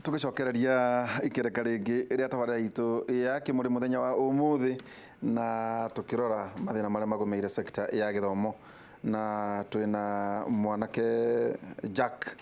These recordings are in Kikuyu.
Tũgĩcokereria ikereka rĩngĩ rĩa tabarĩra itũ ya Kĩmũrĩ mũthenya wa ũmũthĩ, na tũkĩrora mathĩna marĩa magũmĩire sector ya gĩthomo, na twĩna mwanake Jack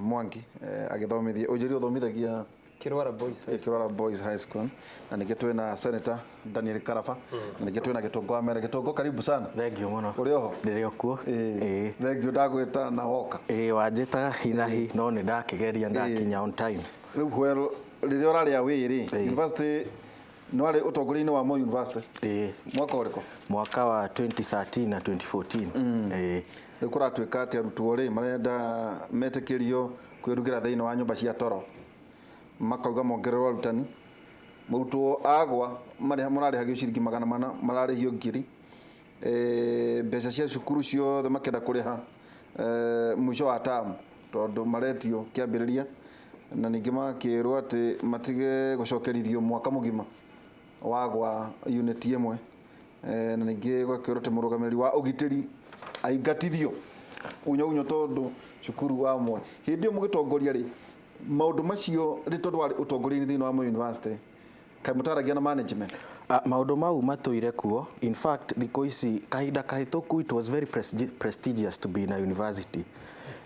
Mwangi agĩthomithia ũnjĩri ũthomithagia Kirwara Boys High School. Kirwara Boys High School, na ningĩ twĩna Senator Daniel Karaba, na ningĩ twĩna Gĩtũngũ wa Mere. Gĩtũngũ, karibu sana. Thank you mũno. Ũrĩ oho? Ndĩrĩ o kuo. Ĩĩ, thank you, ndagwĩta na woka. Ĩĩ, wanjĩta hinahi no nĩ ndakĩgeria ndakinya on time. Rĩu, well, rĩrĩa ũrarĩa wĩrĩ university, nĩ warĩ ũtongoria-inĩ wa Moi University? Ĩĩ. Mwaka ũrĩkũ? Mwaka wa 2013 na 2014. Ĩĩ. Rĩu kũratuĩka atĩ arutwo rĩ marenda metĩkĩrio kwĩrugĩra thĩinĩ wa nyũmba cia toro, makauga mongererwo arutani. Mũrutwo agwa mũrarĩhagio ciringi 400, mararĩhio 1000. Mbeca cia cukuru ciothe makĩenda kũrĩha mũico wa tamu tondũ maretio kĩambĩrĩria, na ningĩ magakĩrwo atĩ matige gũcokerithio mwaka mũgima wagwa unit ĩmwe. Na ningĩ gũgakĩrwo atĩ mũrũgamĩrĩri wa ũgitĩri aingatithio unyo unyo tondũ cukuru wa Moi hĩndĩ ĩyo mũgĩtongoria rĩ, maũndũ macio rĩ, tondũ warĩ ũtongoria-inĩ thĩinĩ wa Moi University, kaĩ mũtaragia na management? Ah, maũndũ mau matũire kuo. In fact, thikũ ici, kahinda kahĩtũku it was very prestigious to be in a university.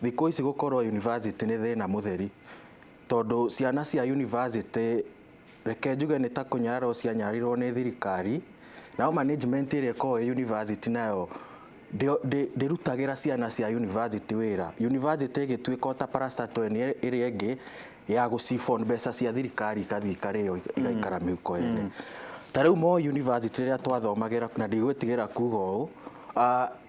Thikũ ici gũkorwo university nĩ thĩna mũtheri, tondũ ciana cia university, reke njuge, nĩ ta kũnyararwo cianyararirwo nĩ thirikari. Nao management ĩrĩa ĩkoragwo ĩ university nayo ndĩrutagĩra ciana cia university wĩra. University ĩgĩtuĩka o ta parastatal ĩrĩa ĩngĩ ya gũcifon mbeca cia thirikari, ikathiĩ ikarĩo, igaikara mĩhuko ene. Ta rĩu Moi University rĩrĩa twathomagĩra, na ndigwĩtigĩra kuga ũũ,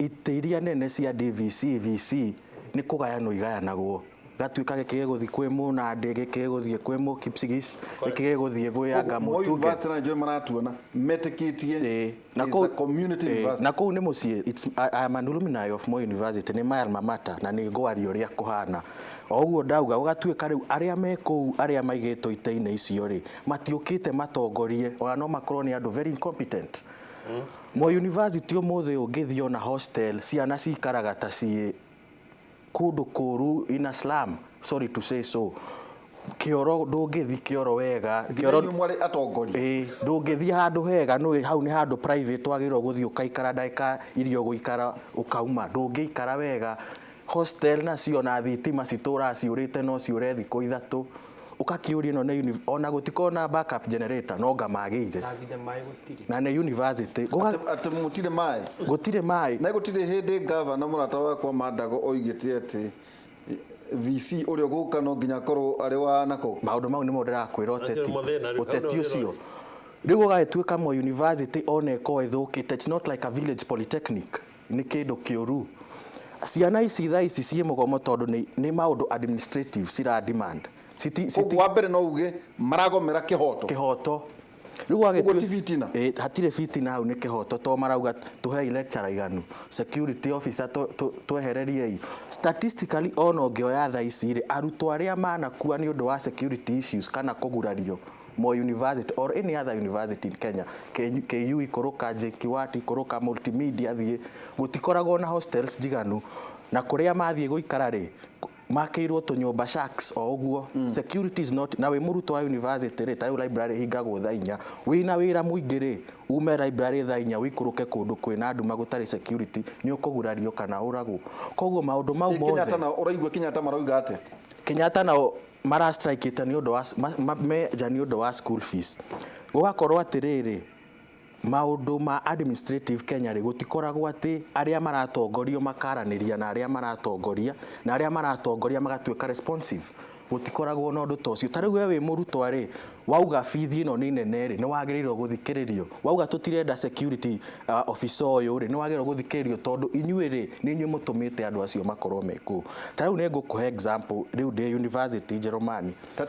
itĩ iria nene cia DVC, VC nĩ kũgayanwo igayanagwo, gatuĩka gĩkĩ gĩgũthiĩ kwĩ Mũnandĩ, gĩkĩ gĩgũthiĩ kwĩ Mũkipsigis, gĩkĩ gĩgũthiĩ gwĩ anga Moi Mũtunge. University na njũĩ maratuona metĩkĩtie Na is a community university. Na kũu nĩ mũciĩ. I am an alumni of Moi University, nĩ my alma mater, na nĩ ngwaria ũrĩa kũhana. O ũguo ndauga, gũgatuĩka rĩu arĩa me kũu, arĩa maigĩtwo itĩ-inĩ icio rĩ, matiũkĩte matongorie, ona no makorwo nĩ andũ very incompetent. Moi University ũmũthĩ ũngĩthiĩ ona hostel, ciana cikaraga ta ciĩ kũndũ kũru, in a slum, sorry to say so. Kĩoro, ndũngĩthi kĩoro wega. Nginya Kĩoro inyuĩ mwarĩ atongoria? Ĩĩ, ndũngĩthiĩ handũ hega. Nĩ hau nĩ handũ private wagĩrĩirwo gũthiĩ ũkaikara ndagĩka iria ũgũikara ũkauma, ndũngĩikara wega. Hostel nacio na thitima citũraga ciũrĩte, no ciũre thikũ 3, ũgakĩũria ĩno nĩ ona gũtikoragwo na backup generator, no nga magĩire. Na nginya maĩ gũtirĩ. Na nĩ university. Atĩ mũtirĩ maĩ? Gũtirĩ maĩ. Na gũtirĩ hĩndĩ gavana mũrata wakwa Mandago oigĩte atĩ VC ũrĩa ũgũka no nginya akorwo arĩ wa nakũu? Maũndũ mau nĩmo ndĩrakwĩra, Acio ũteti. nĩmo thĩna rĩu. Ũteti Hau nĩho ũcio ndĩroria. Rĩu ũgagĩtuĩka Moi University ona ĩkorwo ĩthũkĩte, it's not like a village polytechnic, nĩ kĩndũ kĩũru. Ciana ici thaa ici ciĩ mũgomo tondũ nĩ maũndũ administrative cira demand. Koguo wa mbere no uge maragomera kĩhoto? Kĩhoto. Rĩu Ũguo ti fitina? Ĩ, hatirĩ fitina hau, nĩ kĩhoto, to marauga tũhei lecturer iganu, security officer twehereriei. Statistically, ona ũngĩoya thaa ici rĩ, arutwo arĩa manakua nĩ ũndũ wa security issues kana kũgurario Moi University or any other university in Kenya, KU ikũrũka, JKUAT ikũrũka, Multimedia thiĩ, gũtikoragwo na hostels njiganu, na kũrĩa mathiĩ gũikara rĩ, makĩirwo tũnyũmba shacks o ũguo. Security is not, na wĩ mũrutwo wa university rĩ, ta rĩu library ĩhingagwo thaa 4, wĩna wĩra mũingĩ rĩ, ume library thaa 4 ũikũrũke kũndũ kwĩna nduma gũtarĩ security, nĩ ũkũgurario kana ũragwo. Koguo maũndũ mau Ĩ, Kenyatta mothe nao ũraigua Kenyatta marauga atĩa? Kenyatta nao mara strike nĩ ũndũ wa me nja nĩ ũndũ wa school fees. Gũgakorwo atĩrĩrĩ, maũndũ ma administrative Kenya rĩ, gũtikoragwo atĩ arĩa maratongorio makaranĩria na arĩa maratongoria, na arĩa maratongoria magatuĩka responsive. Gũtikoragwo na ũndũ ta ũcio. Ta rĩu we wĩ mũrutwo rĩ, wauga bithi ĩno nĩ nene rĩ, nĩ wagĩrĩirwo gũthikĩrĩrio. Wauga tũtirenda security officer ũyũ rĩ, nĩ wagĩrĩirwo gũthikĩrĩrio, tondũ inyuĩ rĩ, nĩ inyuĩ mũtũmĩte andũ acio makorwo me kũu. Ta rĩu nĩ ngũkũhe example, rĩu ndĩ university Njerumani. Ta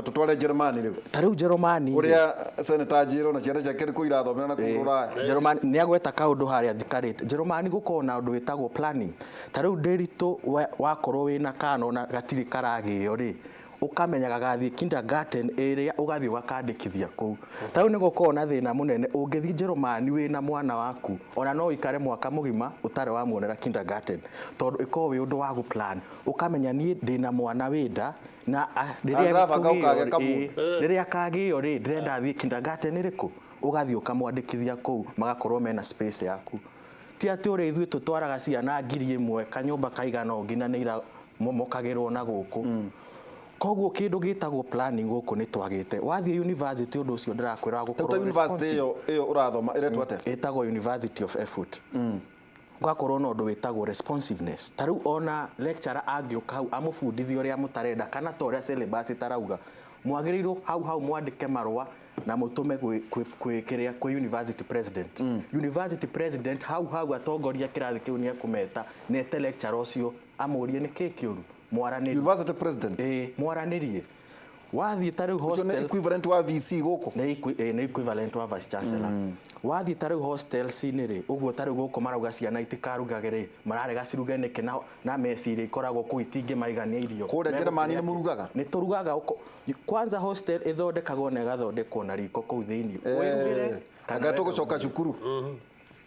tũtware Jerumani rĩu. Ta rĩu Njerumani rĩ, ũrĩa Senator Njĩrũ na ciana ciake nĩ kũu irathomera na kũu Rũraya. Njerumani nĩ agweta kaũndũ harĩa njikarĩte. Njerumani gũkoragwo na ũndũ wĩtagwo planning. Ta rĩu Ndĩritũ, wakorwo wĩna kana ona gatirĩ karagĩo rĩ, Ũkamenya gagathiĩ kindergarten ĩrĩa ũgathiĩ ũgakandĩkithia kũu. Ta rĩu nĩ gũkoragwo na thĩna mũnene ũngĩthiĩ Njerumani wĩna mwana waku, ona no ũikare mwaka mũgima ũtarĩ wamuonera kindergarten, tondũ ĩkoragwo wĩ ũndũ wa gũ-plan. Ũkamenya niĩ ndĩna mwana wĩ nda na rĩrĩa Ndĩrabanga ekũgĩo ũkagĩa rĩ, kamũndũ. Rĩrĩa akagĩo rĩ, ndĩrenda athiĩ kindergarten ĩrĩkũ, ũgathiĩ ũkamwandĩkithia kũu, magakorwo mena space yaku. Ti atĩ ũrĩa ithuĩ tũtwaraga ciana 1,000 kanyũmba kaigana ũũ nginya nĩ iramomokagĩrwo na gũkũ. Koguo kĩndũ gĩtagwo planning gũkũ nĩ twagĩte. Wathiĩ university, ũndũ ũcio ndĩrakwĩra wa Rĩu ta gũkorwo university responsive. ĩyo ũrathoma ĩretwo atĩa? Ĩtagwo University of Erfurt. Gwakorwo na ũndũ wĩtagwo responsiveness. Ta rĩu ona lecturer angĩũka hau amũbundithie ũrĩa mũtarenda kana ta ũrĩa syllabus ĩtarauga, mwagĩrĩirwo hau hau mwandĩke marũa na mũtũme gwĩ kĩrĩa kwĩ university president. University president hau hau atongoria kĩrathi kĩu nĩ ekũmeta na ete lecturer ũcio amũrie nĩ kĩĩ kĩũru, mwaranĩrie. University president? Ĩĩ, mwaranĩrie. Wathiĩ ta rĩu Ũcio nĩ hostel, equivalent wa VC gũkũ? Nĩ equivalent wa vice chancellor. Wathiĩ ta rĩu hostels-inĩ rĩ, ũguo ta rĩu gũkũ marauga ciana itikarugage rĩ, mararega ciruge nĩkĩ na meciria ikoragwo kũu itingĩmaigania irio? Kũrĩa Njerumani nĩ mũrugaga? Nĩ tũrugaga kwanza hostel ĩthondekagwo na ĩgathondekwo na riko kũu thĩinĩ. Wĩrugĩre kana Anga wenda tũgũcoka cukuru.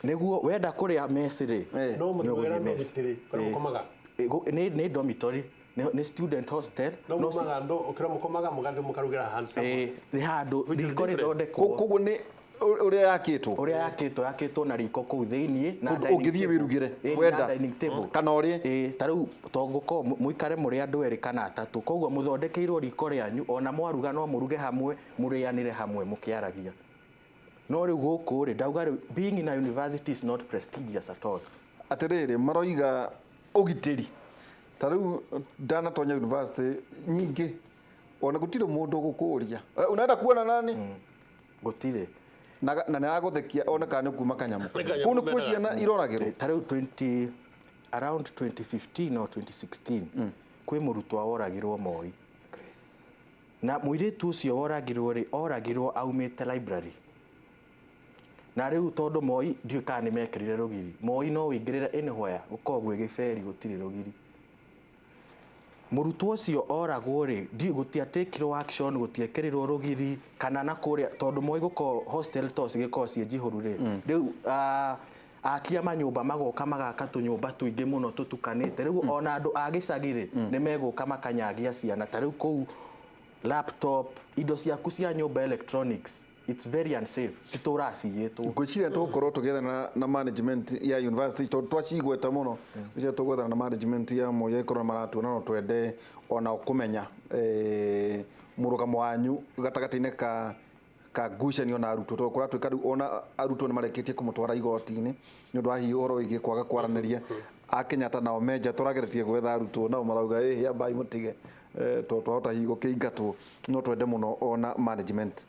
Nĩguo wenda kũrĩa mess rĩ, No nĩ ũgũthiĩ mũtũgĩra mess. dormitory kũrĩa mũkomaga? Nĩ dormitory, nĩ student hostel. No mumaga ndo kũrĩa mũkomaga mũgathiĩ mũkarugĩra handũ somewhere. Ĩĩ, nĩ handũ Which is riko different. rĩthondekwo. Koguo nĩ ũrĩa yakĩtwo? Ũrĩa yakĩtwo na riko kũu thĩinĩ na Kũndũ dining ũngĩthiĩ table. wĩrugĩre, Ĩĩ, wenda. na dining table. Kana ũrĩe. Ĩĩ, ta rĩu to gũkorwo mũikare mũrĩ andũ erĩ kana atatũ, koguo mũthondekeirwo riko rĩanyu, ona mwaruga no mũruge hamwe, mũrĩanĩre hamwe mũkĩaragia. No rĩu gũkũ rĩ, ndauga rĩu being in a university is not prestigious at all. Atĩrĩrĩ, maroiga ũgitĩri. Ta rĩu ndanatonya university nyingĩ, ona gũtirĩ mũndũ ũgũkũria, "Eh, unaenda kuona nani?" Gũtirĩ. Na nĩ agũthekia one kana nĩ kuma kanyamũ. Nĩ kanyamũ Kũu nĩkuo mendaga. ciana iroragĩrwo? Ta rĩu 20 around 2015 or 2016, kwĩ mũrutwo woragirwo Moi, na mũirĩtu ũcio woragirwo rĩ, oragirwo aumĩte library. Na rĩu tondũ Moi ndiũĩ kana nĩ mekĩrire rũgiri, Moi no ũingĩrĩre anywhere, gũkoragwo gwĩ gĩberi, gũtirĩ rũgiri. Mũrutwo ũcio oragwo rĩ, gũtiatĩkirwo action, gũtiekĩrirwo rũgiri kana na kũrĩa, tondũ Moi gũkorwo hostel to cigĩkorwo ciĩ njihũru rĩ, rĩu akia manyũmba magoka magaka tũnyũmba tũingĩ mũno tũtukanĩte. Rĩu ona andũ a gĩcagi rĩ, nĩ megũka makanyagia ciana. Ta rĩu kũu laptop, indo ciaku cia nyũmba, electronics, it's very unsafe, citũraga ciyĩtwo. Ngwĩciria tũgũkorwo tũgĩethana na management ya university, tondũ twacigweta mũno. Ngwĩciria tũgwethana na management ya Moi ĩkorwo maratuona, no twende ona kũmenya mũrũgamo wanyu gatagatĩ-inĩ ka ngucanio na arutwo, tondũ kũratuĩka rĩu ona arutwo nĩ marĩkĩtie kũmũtwara igoti-inĩ nĩ ũndũ wa hihi ũhoro wĩgiĩ kwaga kwaranĩria. A Kenyatta nao menja tũrageretie gwetha arutwo, nao marauga ĩhĩ ambai mũtige, tondũ twahota hihi gũkĩingatwo. No twende mũno ona management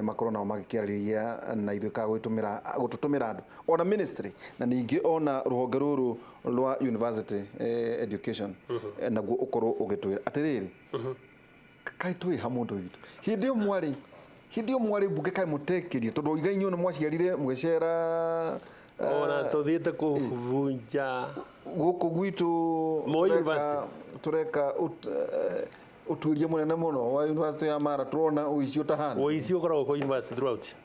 makorwo nao magĩkĩarĩria na ithuĩ, kana gũtũtũmĩra andũ, ona ministry, na ningĩ ona rũhonge rũrũ rwa university education, naguo ũkorwo ũgĩtwĩra atĩrĩrĩ, kaĩ twĩ ha mũndũ witũ. Hĩndĩ ĩyo mwarĩ mbunge, kaĩ mũtekĩrie? Tondũ oiga inyuĩ nĩ mwaciarire mũgĩcera. Ona tũthiĩte kũbunja Gũkũ gwitũ Moi University. Tũreka ũtuĩria mũnene mũno wa University ya Mara, tũrona ũici ũtahana. Ũici ũkoragwo kwa university throughout,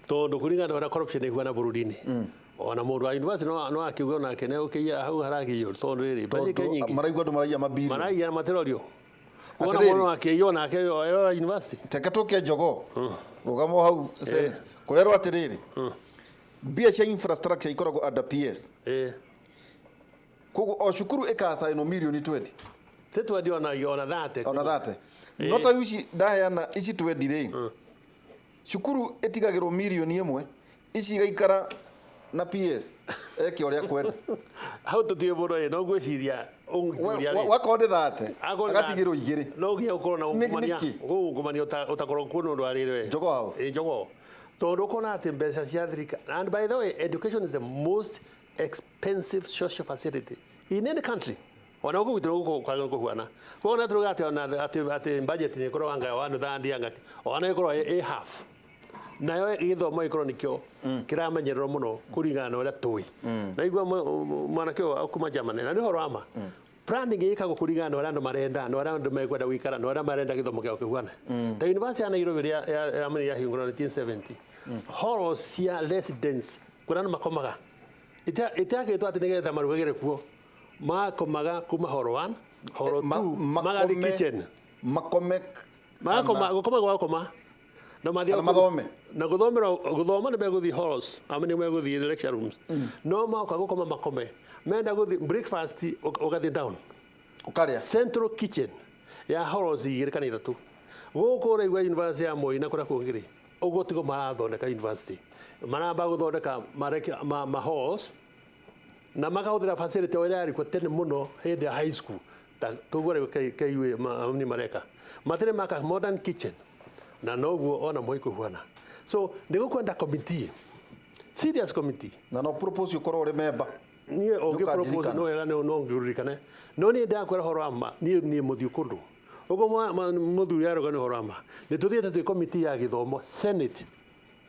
tondũ kũringana na ũrĩa corruption ĩhuana bũrũri-inĩ, ona mũndũ wa university no akiuga onake nĩ ũkĩiya hau harakĩiywo, tondũ rĩrĩ mbeca Tondũ nyingĩ maraigua andũ maraiya mabirioni. Maraiya matirorio wona Atĩrĩrĩ. mũndũ akĩiywo onake yo university. Teke tũke njogo rũgamo hau Senate kũrerwo atĩrĩrĩ, mbia cia infrastructure ikoragwo under PS. Koguo o cukuru ĩkacainwo mirioni 20. Ti 20, ona 30. Ona 30. No ta ici ndaheana ici 20 rĩ, cukuru ĩtigagĩrwo mirioni 1, ici igaikara na PS eke ũrĩa kwenda. Hau tũtiĩ mũno ĩ, no ngwĩciria ũngĩturia rĩ, Wakorwo nĩ 30, Akorwo nĩ agatigĩrwo 2. No nginya ũkorwo na ungumania. Nĩkĩ? Ungumania ũtakorwo kuo nĩ ũndũ wa rĩrĩ we. Jogoo House. Ĩ, jogoo, tondũ ũkona atĩ mbeca cia thirikari, and by the way, education is the most expensive social facility in any country, ona gũkũ gwitũ gũkũ kwagĩrĩirwo kũhuana. Koguo na tũruga atĩ ona atĩ budget nĩ ĩkorwo anga one third, anga ona ĩkorwo ĩ half, nayo gĩthomo gĩkorwo nĩkĩo kĩramenyererwo mũno kũringana na ũrĩa tũĩ. Na igua mwanake ũyũ kuma Germany, na nĩ ũhoro wa ma. Planning ĩkagwo kũringana na ũrĩa andũ marenda, na ũrĩa andũ mekwenda gũikara, na ũrĩa marenda gĩthomo kĩao kĩhuane. Ta university ya Nairobi ĩrĩa yahingũrwo 1970, hall cia residence kũrĩa andũ makomaga itiakĩtwo atĩ nĩgetha marugagĩre kuo, makomaga kuma hall 1, hall 2, magathiĩ kitchen. Makome. Magakoma, gũkoma gwa gũkoma na mathiĩ Kana mathome. Na gũthomera, gũthoma nĩ megũthiĩ halls ama nĩ megũthiĩ lecture rooms, no moka gũkoma makome, menda gũthiĩ breakfast ũgathiĩ down ũkarĩa central kitchen ya halls igĩrĩ kana ithatũ. Gũkũ ũraigua university ya Moi na kũrĩa kũngĩ rĩ, ũguo tiguo marathondeka university, maramba gũthondeka ma halls na makahũthĩra facility o ĩrĩa yarĩ kuo tene mũno hĩndĩ ya high school, ta tũguo rĩu KUA nĩ mareka, matirĩ maka modern kitchen, na noguo ona Moi kũhuana. So nĩ gũkwenda committee, serious committee. Na no propose ũkorwo ũrĩ member. Niĩ ũngĩ propose Nĩũkandirikana. No wega, no ngĩũririkane, no niĩ ndakwĩra ũhoro wa ma, niĩ mũthiĩ kũndũ ũguo mũthuri arauga nĩ ũhoro wa ma. Nĩ tũthiĩte twĩ committee ya gĩthomo senate,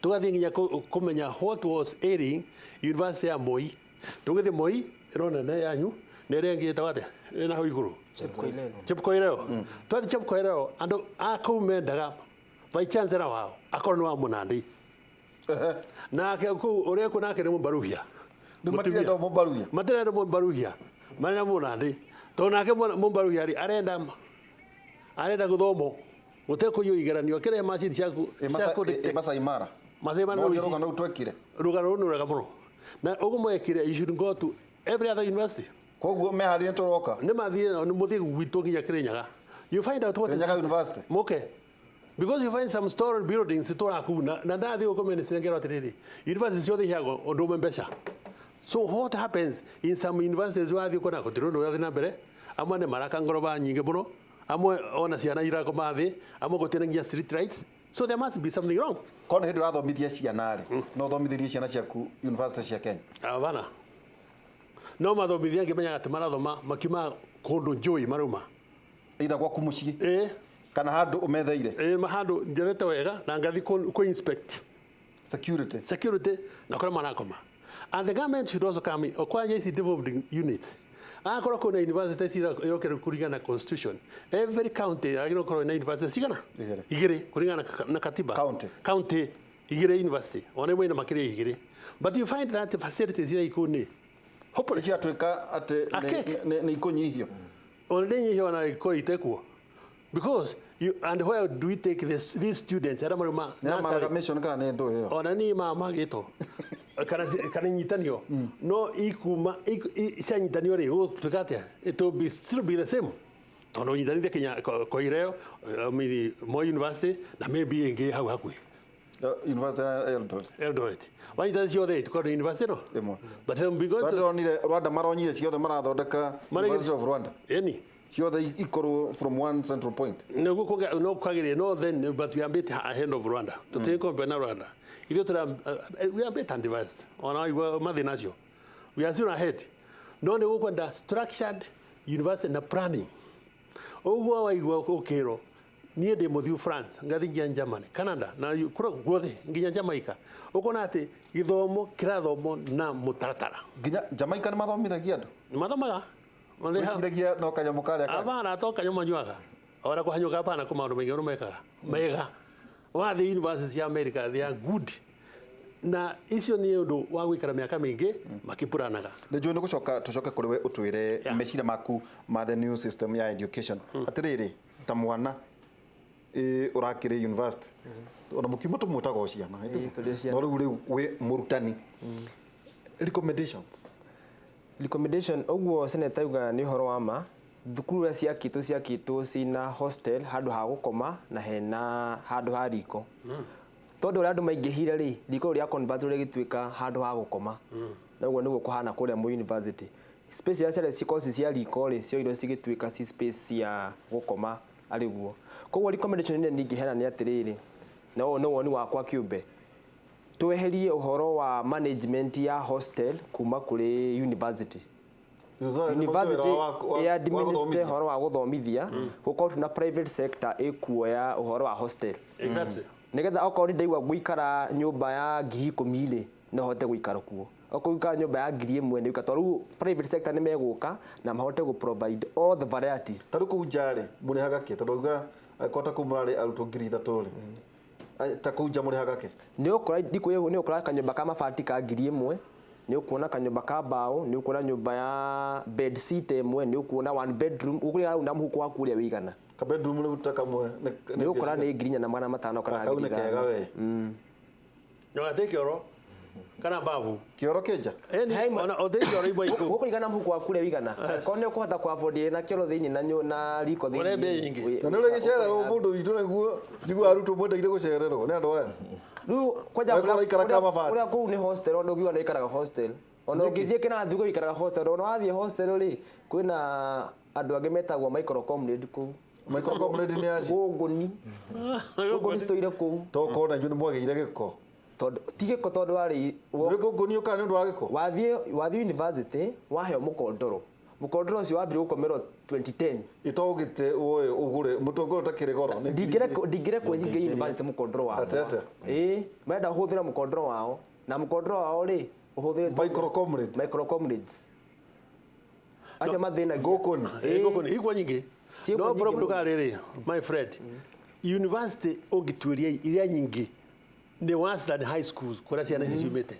tũgathiĩ nginya kũmenya what was ailing university ya Moi. Tũgĩthiĩ Moi ĩno nene yanyu na ĩrĩa ĩngĩ ĩtagwo atĩa ĩna hau igũrũ? Chepkoilel. Chepkoilel. Twathiĩ Chepkoilel, andũ a kũu mendaga vice chancellor wao akorwo nĩ wa Mũnandi, nake kũu ũrĩa kuo nake nĩ Mũmbaruhia. Rĩu matirenda Mũmbaruhia. Matirenda Mũmbaruhia, marenda Mũnandi, tondũ nake Mũmbaruhia rĩ, arenda gũthomwo gũtekũiywo igeranio, akĩrehe macini cia kũ Masai Mara. Masai Mara. No rĩu ici- rũgano rũu twekire. Rũgano rũu nĩ rwega mũno, na ũguo mwekire, you should go to every other university. Koguo meharĩrie tũroka. Nĩ mathiĩ, nĩ mũthiĩ gwitũ nginya Kirinyaga, you find out what is Kirinyaga University. Moke, because you find some story buildings tũraku na ndathiĩ gũkũ ministry ngerwo atĩrĩrĩ, university ciothe iheagwo ũndũ ũmwe mbeca. So what happens in some universities, wathiĩ ũkona gũtirĩ ũndũ ũrathiĩ na mbere, amwe nĩ maraka ngoroba nyingĩ mũno, amwe ona ciana irakoma thĩ, amwe gũtirĩ nginya street lights, so there must be something wrong. Korwo nĩ hĩndĩ ũrathomithia ciana rĩ, no ũthomithirie ciana ciaku university cia Kenya? Avana, no mathomithia ngĩmenyaga atĩ marathoma makiuma kũndũ njũĩ marauma. Either gwaku mũciĩ ĩ kana handũ ũmetheire. Ĩ, handũ njethete wega na ngathi kũ inspect security. Security na kũrĩa marakoma. And the government should also come in okwanja ici devolved units, akorwo kwĩna university cirokere kũringana na constitution, every county yagĩrĩirwo gũkorwo na university cigana? Igĩrĩ. Igĩrĩ kũringana na katiba. County. County igĩrĩ university, ona imwe ina makĩria ya igĩrĩ, but you find that facilities iria ikũ nĩ hopeless. Ciatuĩka atĩ A cake. nĩ ikũnyihio. Ona ndĩnyihio ona ĩkorwo itekuo, because you, and where do we take these students arĩa marauma Nĩ nursery? amalgamation kana nĩ ndũ ĩyo? Ona ni mamagĩtwo kana nyitanio, no ikuma cianyitanio rĩ, gũgũtuĩka atĩa? It will be still be the same, tondũ nyitanithie kinya Koireo, Moi University na maybe ĩngĩ hau hakuhĩ. University ya Eldoret. Eldoret, wanyitani ciothe itukorwo nĩ university no Ĩmwe. But then we go to Ndĩronire Rwanda maronyire ciothe marathondeka University of Rwanda ĩni ciothe ikorwo from one central point. Nĩguo no kwagĩrĩire, no then, but we are a bit ahead of Rwanda, tũtirĩ compare na Rwanda ithuĩ tũra we are a bit advanced, ona waigua mathĩna acio, we are still ahead, no nĩ gũkwenda structured university na planning. Ũguo waigua ũkĩrwo niĩ ndĩ mũthiu France, ngathiĩ nginya Germany, Canada na kũrĩa guothe nginya Jamaica, ũkona atĩ gĩthomo kĩrathomwo na mũtaratara. Nginya Jamaica nĩ mathomithagia andũ? Nĩ mathomaga. Wĩciragia no kanyamũ karĩa kangĩ. Abana to kanyamũ manyuaga, ona kũhanyũka hapana, kũ maũndũ maingĩ ũrĩa mekaga mega. Wathiĩ university cia America, they are good, na icio nĩ ũndũ wa gũikara mĩaka mĩingĩ makĩpuranaga. Nĩ njũĩ nĩ gũcoka tũcoke kũrĩ we ũtwĩre meciria maku ma the new system ya education. Atĩrĩrĩ, ta mwana ũrakĩrĩ university, ona mũkiuma tũmwĩtaga o ciana. Ĩĩ, tũrĩ o ciana. No rĩu wĩ mũrutani, recommendations? Recommendation, ũguo senator auga nĩ ũhoro wa ma. Thukuru iria ciakĩtwo cina hostel, handũ ha gũkoma na hena handũ ha riko, tondũ ũrĩa andũ maingĩhire rĩ, riko rĩu rĩa convert rĩgĩtuĩka handũ ha gũkoma, na ũguo nĩguo kũhana kũrĩa mu university. Space iria ciarĩ cikorwo ci cia riko rĩ, cioirwo cigĩtuĩka ci space cia gũkoma arĩ guo. Koguo recommendation ĩrĩa ningĩheana nĩ atĩrĩrĩ, na ũyũ nĩ woni wakwa kĩũmbe, tweherie ũhoro wa management ya hostel kuma kũrĩ university. University ya administer ũhoro wa gũthomithia, gũkorwo na private sector ĩkuoya ũhoro wa hostel, nĩgetha okorwo nĩ ndaigua gũikara nyũmba ya 10,000 rĩ, no hote gũikara kuo. Okorwo ũikaraga nyũmba ya 1000 nĩ ũikara, tondũ rĩu private sector nĩ megũka na mahote gũ provide all the varieties. Ta rĩu kũu nja rĩ, mũrĩhaga kĩ? Tondũ auga angĩkorwo ta kũu mũrarĩ arutwo 3000 rĩ, ta kũu nja mũrĩhaga kĩ? Nĩ ũkora ndikũĩ, nĩ ũkora kanyũmba ka mabati ka 1000, nĩ ũkuona kanyũmba ka mbaũ, nĩ ũkuona nyũmba ya bed sit ĩmwe, nĩ ũkuona one bedroom, ũkũrĩa hau na mũhuko waku ũrĩa wĩigana. Ka bedroom rĩu ta kamwe nĩ ũkora nĩ 4500 kana Kau nĩ 5000. Kega we. Ndũgatĩ kĩoro kana mbabu. Kĩoro kĩnja. Ĩni ona ũthĩ kĩoro imwe ikũ. Ũkũringana na mũhuko waku ũrĩa wĩigana. Korwo nĩ ũkũhota kũ afford na kĩoro thĩinĩ na na riko thĩinĩ. Ũrĩa mbei nyingĩ. Na nĩ ũrĩgĩcererwo mũndũ witũ nĩguo njiguaga arutwo mwendeire gũcererwo nĩ andũ aya. Rĩu kwanja Angĩkorwo ũraikara ka mabati. Kũrĩa kũu nĩ hostel, ona ũngiuga nĩ ũikaraga hostel. Ona ũngĩthiĩ kĩrathi ũguo ũikaraga hostel, ona wathiĩ hostel rĩ, kwĩna andũ angĩ metagwo micro comrade kũu. Micro comrade nĩ aci. Gũngũni. Gũngũni citũire kũu. Tokorwo na inyuĩ nĩ mwagĩire gĩko. Tondũ ti gĩko, tondũ warĩ Nĩ ngũngũni ũkaga nĩ ũndũ wa gĩko. Wathiĩ university waheo mũkondoro. Mũkondoro ũcio wambire gũkomerwo 2010. Ito ũgĩte ũĩ ũgũre mũtongoro ũtakĩrĩ goro. Nĩ Ndingĩrekwo nyingĩ university mũkondoro wao. Atĩ atĩa? Ĩĩ, marenda ũhũthĩre mũkondoro wao, na mũkondoro wao rĩ ũhũthĩre Micro comrade. Micro comrades acio mathĩnagia. Ngũkũni. Ĩ ngũkũ ikwo nyingĩ. Ciĩkuo No nyingĩ problem mũno. ndũkaga rĩrĩ, my friend, university ũngĩtuĩria iria nyingĩ nĩ worse than high schools kũrĩa ciana ici ciumĩte.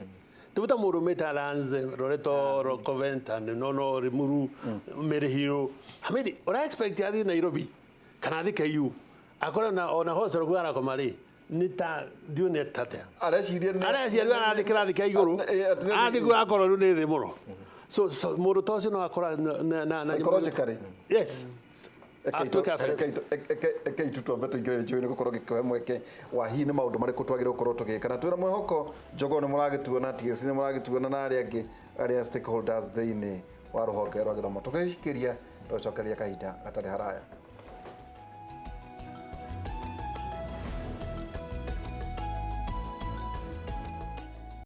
Tuvuta mũndũ umĩte Aranze, Loreto, Covent and Nono, Limuru, Maryhill. I mean, ũra expect athiĩ Nairobi kana athiĩ KU akore ona hostel kũu arakoma rĩ, nĩ ta ndiũ nĩ tatea. Areciria nĩ Areciria rĩu arathiĩ kĩrathi kĩa igũrũ, athiĩ kũu akorwo rĩu nĩ thĩ mũno. So mũndũ ta ũcio no akora na Psychologically. Yes. Atuĩke affected. Eke itu twambe tũingĩre njũĩ nĩ gũkorwo gĩkĩhe mweke wa hihi nĩ maũndũ marĩkũ twagĩrĩirwo gũkorwo tũgĩka, na twĩna mwĩhoko Jogoo nĩ mũragĩtuona, TSC nĩ mũragĩtuona, na arĩa angĩ arĩa stakeholders thĩinĩ wa rũhonge rwa gĩthomo. Tũgĩcikiria tũcokeria kahinda gatarĩ haraya.